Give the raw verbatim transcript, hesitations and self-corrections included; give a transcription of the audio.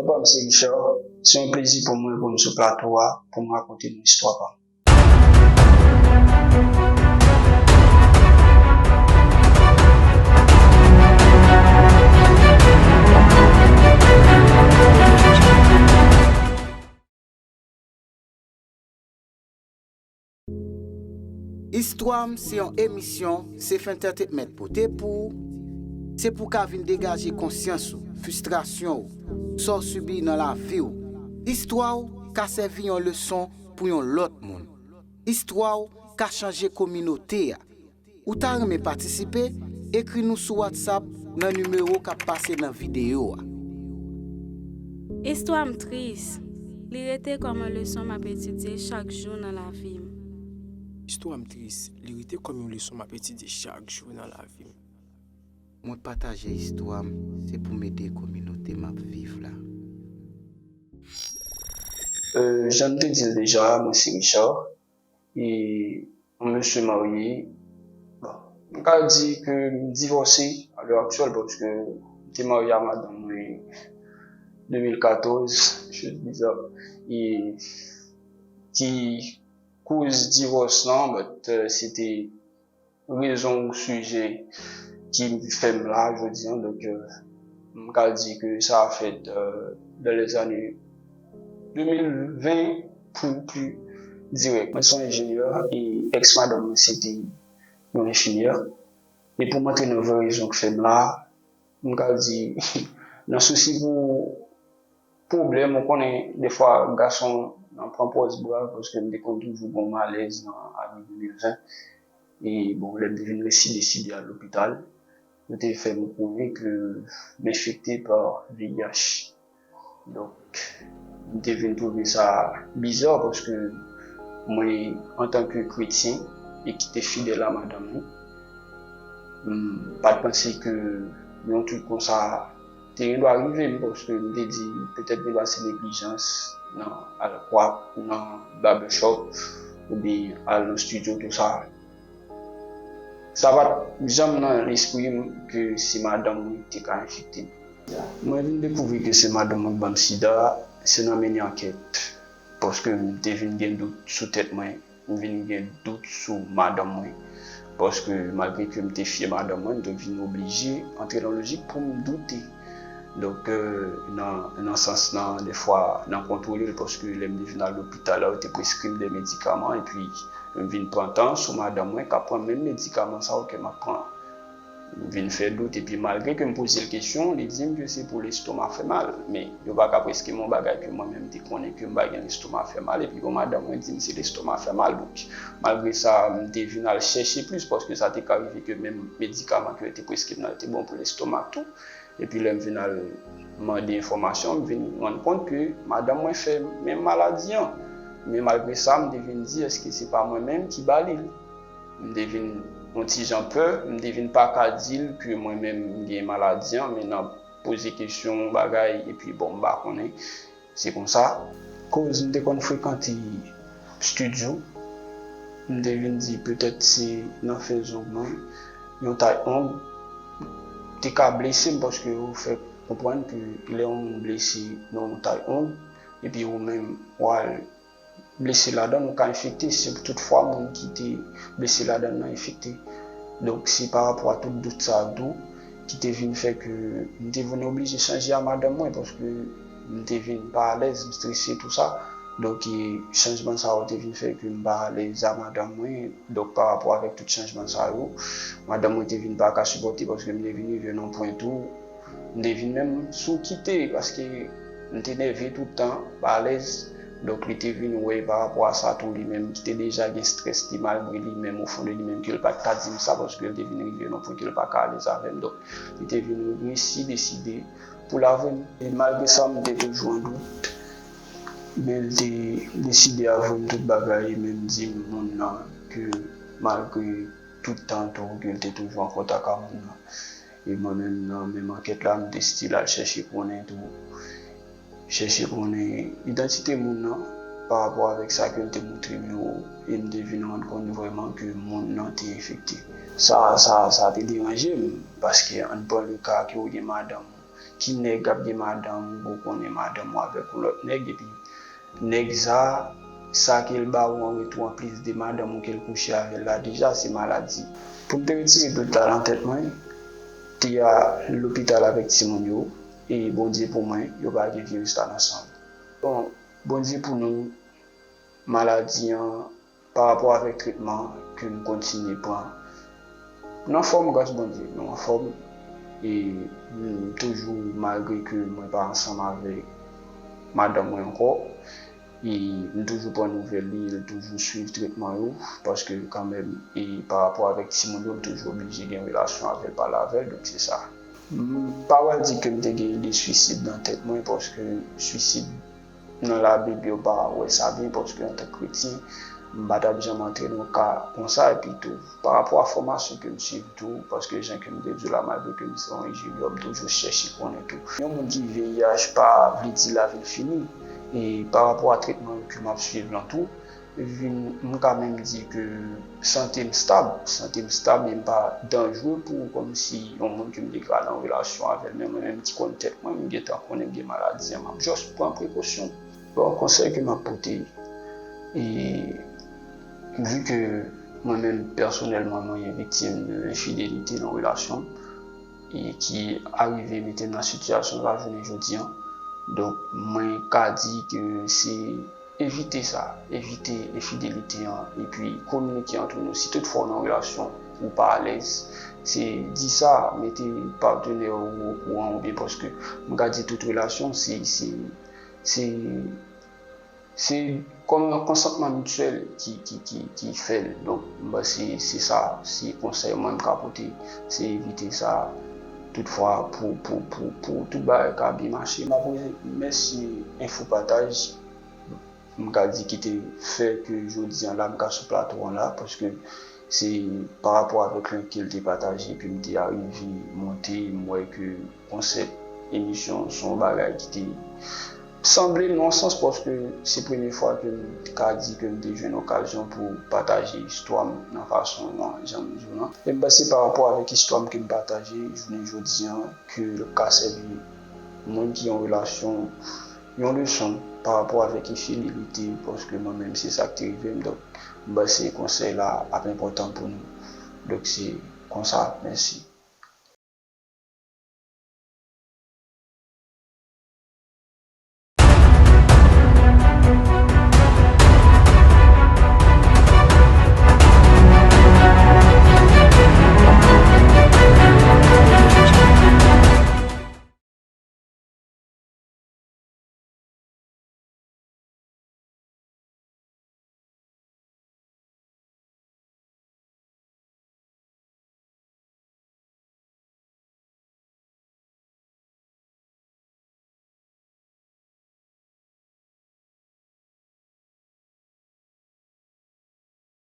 Bon, se Richard. Se yon plezi pou mwen pou m sou plato a pou m rakonte nou istwa pa m. Istwa m se yon emisyon Safe Entertainment pote pou ou. Se pou w ka vin degaje konsyans ou, fristrasyon ou, sa w sibi nan lavi w. Istwa w ka sèvi yon leson pou yon lòt moun. Istwa w ka chanje kominote a. Ou ta renmen patisipe? Ekri nou sou WhatsApp nan nimewo k ap pase nan videyo a. Istwa m tris. Li rete kòm yon leson m ap etidye chak jou nan lavi m. Istwa m tris. Li rete kòm yon leson m ap etidye chak jou nan lavi m. Mwen pataje istwa m, se pou m ede kominote m ap viv la. Jan m te di l deja, mwen se Richard. E yon mesye marye. Bon, m ka di ke m divòse a lè aktyèl paske m te marye a madanm mwen de mil katòz, choz biza, e ki koz divòs lan, but se te rezon ou sijè ki fè m la jodi an. Donk, m ka di ke sa fèt dans les années de mil ven pou pli dirèk. Mwen se yon enjenyè e ex madanm mwen se te yon enfimyè. E pou m antre nan vrè rezon k fè m la, m ka di nan sousi pou pwoblèm, ou konnen defwa gason nan pran pòz brav paske m te konn toujou gen yon malèz nan ane de mil ven. E bon, lè m te vin resi deside al lopital, yo te fè m konnen ke m enfekte pa V I H. Donk, m te vin twouve sa biza paske mwen, antanke kretyen e ki te fidèl a madanm mwen, m pa t panse ke yon twit konsa te gendwa rive m paske m te di petèt gendwa se neglijans nan al kwak, nan barbershop oubyen al nan studio tou sa. Sa pa t janm nan lespri m ke se madanm mwen ki te ka enfekte m. Mwen vin dekouvri ke se madanm mwen k ban m sida, se nan mennen ankèt. Paske m te vin gen dout sou tèt mwen, m vin gen dout sou madanm mwen. Paske malgre ke m te fye madanm mwen, m te vin oblije antre nan lojik pou m doute. Donk, nan, nan sans lan, defwa, nan kontwole l, paske lè m te vin al lopital la, yo te preskri m de medikaman, epi m vin pran tan sou madanm mwen k ap pran menm medikaman sa yo ke m ap pran. M vin fè dout, epi malgre ke m poze l kesyon, li di m ke se pou lestoma fè mal. Men, yo pa ka preskri m yon bagay ke mwen menm m te konnen ke m pa gen lestoma fè mal, epi bon, madanm mwen di m se lestoma fè mal. Donk, malgre sa, m te vin al chèche plis, paske sa te ka rive ke menm medikaman ke yo te preskri m nan, yo te bon pou lestomak tou. Epi lè m vin al mande enfòmasyon, m vin rann kont ke madanm mwen fè menm maladi an. Men malgre sa, m te vin di, èske se pa mwen menm ki ba li l? M te vin yon ti jan pè, m te vin pa ka di l ke mwen menm m gen maladi an, men nan poze kesyon, bagay, epi bon, m pa konnen. Se konsa, koz m te konn frekante studio, m te vin di petèt se nan fè zong mwen, yon tay ong te ka blese m paske yo fè konprann ke lè yon moun blese nan yon tay ong, epi ou menm w al blese ladan l, ou ka enfekte, si toutfwa moun ki te blese ladan l nan enfekte. Donk, se pa rapò a tout dout sa a tou ki te vin fè ke m te vin oblije chanje a madanm mwen, paske m te vin pa alèz, m strese, tou sa. Donk, e, chanjman sa yo te vin fè ke m pa alèz a madanm mwen. Donk, pa rapò avèk tout chanjman sa yo, madanm mwen te vin pa ka sipòte, paske m te vin rive nan yon pwen tou, m te vin menm sou kite, paske m te nève tout tan, pa alèz. Donk, li te vin wè pa rapò a sa tou, li menm ki te deja gen strès li, malgre li menm, o fon de li menm, ke l pa t ka di m sa, paske l te vin rive nan pwen ke l pa ka alèz avè m. Donk, li te vin resi deside pou l avè m. E malgre sa, m te toujou an dout, men l te deside avè m tout bagay, e menm di m moun nan ke malgre tout tan tou, ke l te toujou an kontak a moun nan. E mwen menm, nan menm ankèt la, m te still al chèche konnen tou. Chèche konnen idantite moun nan pa rapò avèk sa ke l te montre m yo, e m te vin rann kont vrèman ke moun nan te enfekte. Sa, sa, sa te deranje m, paske ann pran le ka ke w gen madanm Ki nèg ap gen madanm ou, ou konnen madanm ou avèk yon lòt nèg, epi nèg sa, sa ke l ba ou an retou, anplis de madanm ou ke l kouche avè l la, deja se maladi. Pou m te retire dout la nan tèt mwen, te a lopital avèk timoun yo, e Bondye pou mwen, yo pa gen viris la nan san yo. Bon, Bondye pou nou, maladi an, pa rapò avèk tretman ke m kontinye pran. Nou anfòm, gras Bondye, nou anfòm, e m toujou, malgre ke mwen pa ansanm avèk madanm mwen ankò, e m toujou pran nouvèl li, e l toujou swiv tretman yo, paske kanmenm, e pa rapò avèk timoun yo, m toujou oblije gen relasyon avè l, pale avè l, donk se sa. M pa pral di ke m te gen ide swisid nan tèt mwen, paske swisid nan Labib, yo pa wè sa byen, paske antan k kretyen, m pa t ap janm antre nan yon ka konsa. Epi tou, pa rapò a fòmasyon ke m swiv tou, paske jan ke m te di w la, malgre ke m se yon enjenyè, m toujou chèche konnen tou. Yon moun ki V I H pa vle di lavi l fini. E pa rapò a tretman yo ke m ap swiv lan tou, vin, m ka menm di ke sante m stab. Sante m stab, men m pa danjre pou kòmsi yon moun ke m deklare an relasyon avè l. Men mwen menm ki konn tèt mwen, m gentan konnen m gen maladi an, m ap just pran prekosyon. Bon, konsèy ke m ap pote, e, vi ke mwen menm pèsonèlman mwen viktim de enfidelite nan relasyon m, e ki arive mete m nan sitiyasyon sa jounen jodi an, donk mwen ka di ke se evite sa, evite enfidelite an, epi kominike antre nou. Si toutfwa w nan relasyon, ou pa alèz, se di sa, mete patnè w okouran, oubyen paske m ka di tout relasyon, se, se, se, se kòm yon konsantman mityèl ki, ki, ki, ki fè l. Donk, m panse se sa, se konsèy mwen m ka pote, se evite sa, toutfwa, pou, pou, pou, pou tout bagay ka byen mache. M ap remèsye Enfo Pataj, m ka di ki te fè ke jodi an la, m ka sou plato an la, paske se pa rapò avèk link ke l te pataje, epi m te arive monte, m wè ke konsèp emisyon se yon bagay ki te sanble m nan yon sans, paske se premye fwa ke m ka di ke m te jwenn okazyon pou pataje istwa m nan fason an, jan m di w lan. E m panse pa rapò avèk istwa m ke m pataje, jounen jodi an, ke l ka sèvi moun ki an relasyon yon leson pa rapò avèk enfidelite, paske mwen menm se sa k te rive m, donk m panse konsèy la ap enpòtan pou nou. Donk se konsa, mèsi.